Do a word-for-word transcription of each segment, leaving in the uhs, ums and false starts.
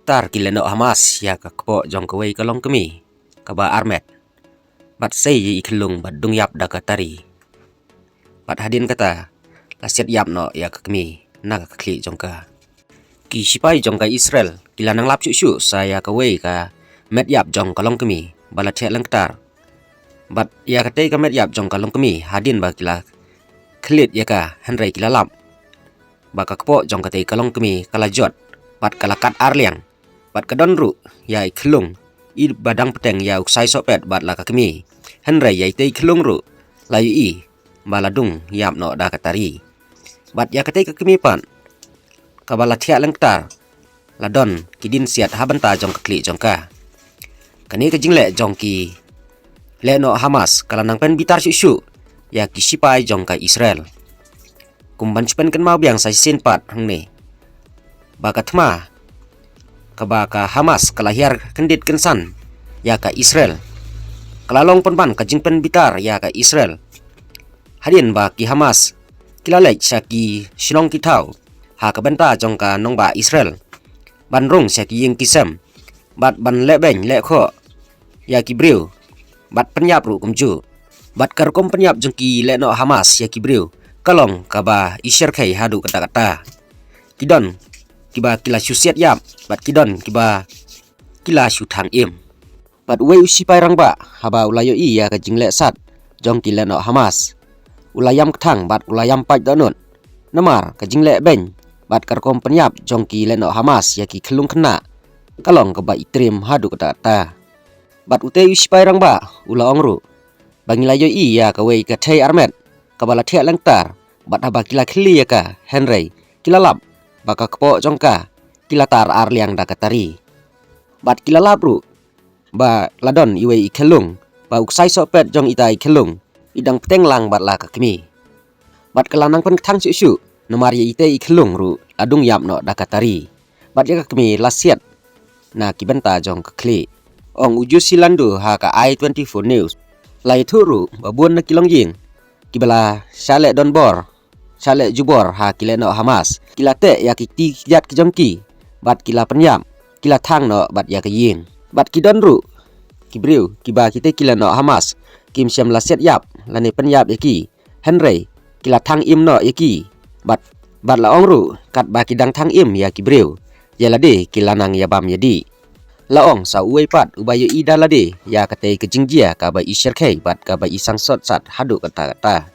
ktar ki lehnoh Hamas ïa ka kpoh jong kawei ka longkmie kaba armet, bad sei ïa i khyllung bad dung ïap da ka tari. Bad hadien kata, la siat ïap noh ïa ka kmie na ka khlieh jong ka. Ki sipai jong ka Israel ki la nang lap shuh shuh sa ïa kawei ka met ïap jong ka longkmie ba la thiah lyngktar. Bad ïa katei ka met ïap jong ka longkmie, hadien ba ki la khlieh ïa ka, hynrei ki la lap ba ka kpoh jong katei ka longkmie ka la jot bad ka la kat ar liang. Bad ka don ruh ïa i khyllung, i ba dang bteng ïa u ksai sohpet bad la ka kmie. Hynrei ïa itei i khyllung ruh la ïohi ba la dung ïap noh da ka tari. Bad ïa katei ka kmie pat, kaba la thiah lyngktar, la don ki diensiat ha bynta jong ka khlieh jong ka. Kane ka jingleh jong ki lehnoh Hamas ka la nang pynbitar shuh shuh ïa ki sipai jong ka Israel. Kum ban shu pynkynmaw biang sa shisien pat hangne, ba ka thma kaba ka Hamas ka la hiar kyndit kynsan ïa ka Israel, ka la long pynban ka jingpynbitar ïa ka Israel. Hadien ba ki Hamas ki la leit sha ki shnong ki thaw ha ka bynta jong ka nongbah Israel, ban rung sha ki ïing ki sem, bad ban leh beiñ leh khoh ïa ki briew, bad pynïap ruh kumjuh. Bad ka rukom pynïap jong ki lehnoh Hamas ïa ki briew ka long kaba i syrkhei haduh katta katta. Ki don kiba ki la shu siat ïap, bad ki don kiba ki la shu thang im. Bad uwei u sipai rangbah, haba u la ïohi ïa ka jingleh sat jong ki lehnoh Hamas, u la ïam kthang bad u la ïam pait dohnud. Namar ka jingleh beiñ bad ka rukom pynïap jong ki lehnoh Hamas ïa ki khyllung khynnah ka long kaba itriem haduh katta katta. Bad utei u sipai rangbah u la ong ruh ba ngi la ïohi ïa kawei ka thei armet kaba la thiah lyngktar, bad haba ki la khlieh ïa ka, hynrei ki la lap ba ka kpoh jong ka ki la tar ar liang da ka tari. Bad ki la lap ruh ba la don iwei i khyllung, ba u ksai sohpet jong ita i khyllung i dang bteng lang bad la ka kmie. Bad ka la nang pynkthang shuh shuh, namar ïa itei i khyllung ruh la dung ïap noh da ka tari, bad ïa ka kmie la siat na ki bynta jong ka khlieh. Ong u Josie Landu ha ka i twenty-four News, la ïathuh ruh ba bun na ki longïing kiba la shah leh donbor, shah leh jubor ha ki lehnoh Hamas, ki la teh ïa ki kti kjat ki jong ki, bad ki la pynïap, ki la thang noh bad ïa ka ïing. Bad ki don ruh ki briew kiba kitei ki lehnoh Hamas kim shym la siat ïap lane pynïap ïa ki, hynrei ki la thang im noh ïa ki. Bad, bad la ong ruh, katba ki dang thang im ïa ki briew, ïa lade ki la nang ïabam ïadih. La ong sa uwei pat uba ïohi da lade ïa katei ka jingjia kaba i syrkhei bad kaba i sangsot sat haduh katta katta.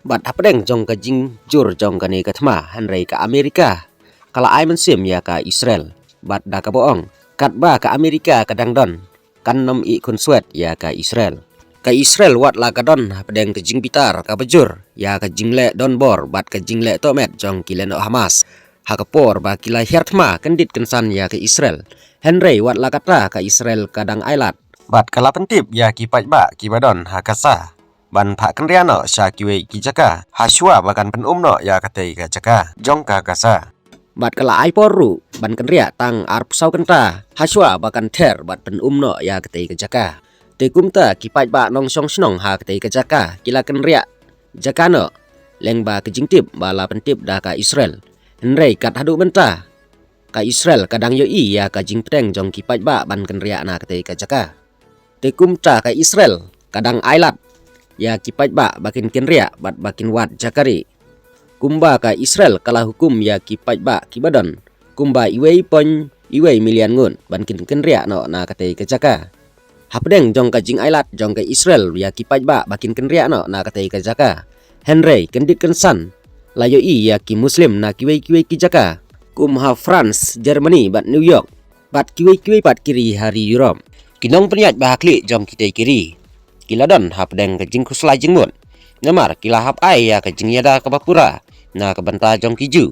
Bad hapdeng jong ka jingjur jong kane ka thma, hynrei ka Amerika ka la ai mynsiem ïa ka Israel, bad da kaba ong, katba ka Amerika ka dang don, kan nym ïeh khunswet ïa ka Israel. Ka Israel wat la ka don hapdeng ka jingbitar kaba jur ïa ka jingleh donbor bad ka jingleh tohmet jong ki lehnoh Hamas ha ka por ba ki la hiar thma kyndit kynsan ïa ka Israel. Hynrei wat la katta ka Israel ka dang ailad bad ka la pyntip ïa ki paidbah kiba don ha Gaza ban phah kynriah noh sha kiwei ki jaka, ha shuwa ba kan pynum noh ïa katei ka jaka jong ka Gaza. Bad ka la ai por ruh ban kynriah tang arphew saw kynta, ha shuwa ba kan ther bad pynum noh ïa katei ka jaka. Te kumta ki paidbah nongshong shnong ha katei ka jaka ki la kynriah jaka noh, lyngba ka jingtip ba la pyntip da ka Israel. Hynrei kat haduh mynta, ka Israel ka dang ïohi ïa ka jingpyrshang jong ki paidbah ban kynriah na katei ka jaka. Te kumta ka Israel ka dang ailad ïa ki paidbah ba kin kynriah bad ba kin wad jaka rieh. Kumba ka Israel ka la hukum ïa ki paidbah kiba don kumba iwei point iwei million ngut ban kin kynriah noh na katei ka jaka. Hapdeng jong ka jingailad jong ka Israel ïa ki paidbah ba kin kynriah noh na katei ka jaka, hynrei kyndit kynsan la ïohi ïa ki Muslim na kiwei kiwei ki jaka, kum ha France, Germany bad New York, bad kiwei kiwei pat ki ri ha ri Europe. Ki nongpynïaid ba ha khlieh jong kitei ki ri ki la don hapdeng ka jingkhuslai jingmut, namar ki la hap ai ïa ka jingïada kaba pura na ka bynta jong ki Jiw.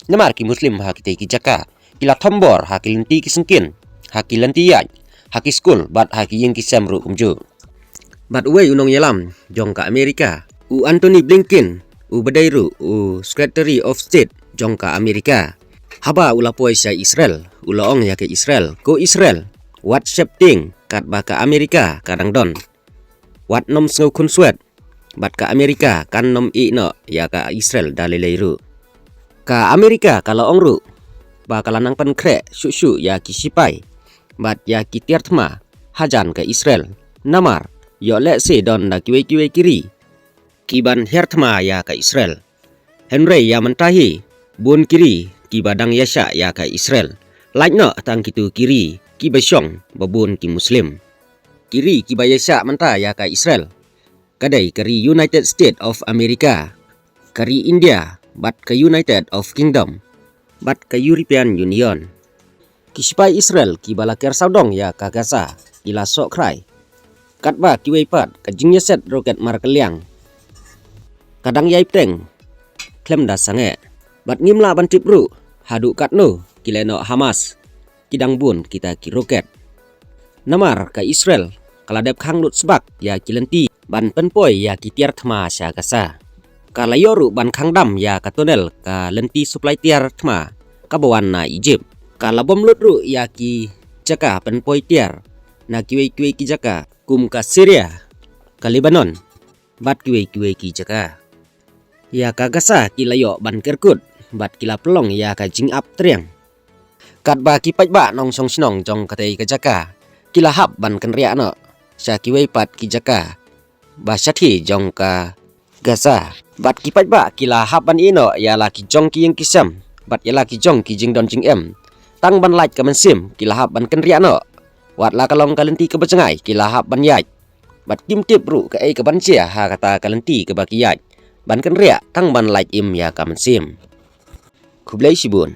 Namar ki Muslim ha kitei ki jaka ki la thombor ha ki lynti ki syngkien, ha ki lynti ïaid, ha ki skul bad ha ki ïing ki sem ruh kumjuh. Bad uwei u nongïalam jong ka Amerika, u Antony Blinken, u ba dei ruh u Secretary of State jong ka Amerika, haba u la poi sha Israel, u la ong ïa ka Israel, ko Israel, wat sheptieng katba ka Amerika ka dang don. Wat nym sngew khunswet, bad ka Amerika kan nym ïeh noh ïa ka Israel da lei lei ruh. Ka Amerika ka la ong ruh ba ka la nang pynkhreh shuh shuh ïa ki sipai bad ïa ki tiar thma hajan ka Israel. Namar ïoh lehse don da kiwei kiwei ki ri kiban hiar thma ïa ka Israel. Hynrei ïa mynta hi bun ki ri kiba dang ïasyah ïa ka Israel, lait noh tang kito ki ri kiba shong ba bun ki Muslim. Ki ri kiba ïasyah mynta ïa ka Israel ka dei ka ri United States of America, ka ri India bad ka United of Kingdom bad ka European Union. Ki sipai Israel kiba la ker sawdong ïa ka Gaza ki la sohkhrai katba kiwei pat ka jingïaset roket markylliang ka dang ïai pteng khlem da sangeh. Bad ngim lah ban tip ruh haduh katno ki lehnoh HIMARS ki dang bun kita ki roket. Namar ka Israel ka la dep khang lut sbak ïa ki lynti ban pynpoi ïa ki tiar thma sha Gaza. Ka la ïoh ruh ban khang dam ïa ka tunnel ka lynti supply tiar thma kaba wan na Egypt. Ka la bom lut ruh ïa ki jaka pynpoi tiar na kiwei kiwei ki jaka kum ka Syria, ka Lebanon bad kiwei kiwei ki jaka. Ïa ka Gaza ki la ïoh ban kerkut bad ki la pynlong ïa ka jingap triang. Katba ki paidbah nongshong shnong jong katei ka jaka ki la hap ban kynriah noh sha kiwei pat ki jaka ba shathie jong ka Gaza. Bad ki paidbah ki la hap ban ïeh noh ïa la ki jong ki ïing ki sem bad ïa la ki jong ki jingdon jingem. Tang ban lait ka mynsiem ki la hap ban kynriah noh. Wat la ka long ka lynti kaba jngai ki la hap ban ïaid. Bad kim tip ruh kaei kaban jia ha kata ka lynti kaba ki ïaid ban kynriah tang ban lait im ïa ka mynsiem. Khublei shibun.